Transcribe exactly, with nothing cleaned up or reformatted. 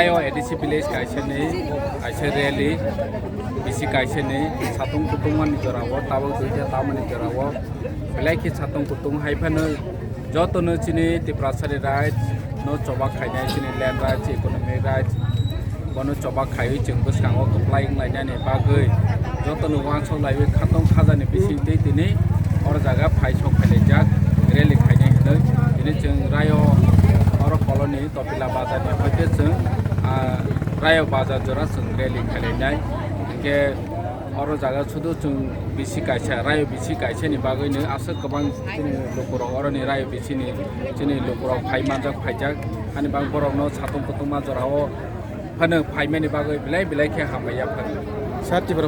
O A D C village kaisa ni, kaisa rally, bisi kaisa ni, satung kutung mani jora o, tabuk duita tamani jora o, belai khe satung kutung hai phano joto no chini Tiprasani rights no choba khainai, chini land rights, economic rights, bono choba khaiwi chwng bwskango kwplai wnglainani bagwi joto no uansuk laiwi khatong khajani bisingtwi tini oro jaga phai sok phailaijak rally khainai hinwi tini chwng rayo oro koloni Topila bazar ni hoite chwng, ah, Rayo bazar jora chwng rally khailainai. Hinkhe oro jaga sudu chwng bisi kaisa, Rayo bisi kaisa ni bagwi no aswk kwbang chini lukurok oroni Rayo bisi ni chini lukurok phai manjak phaijak. Ani bang borok no satung kutung ma jora o phano phaimani bagwi belai belai khe hambai ya phano. Sir, Tipra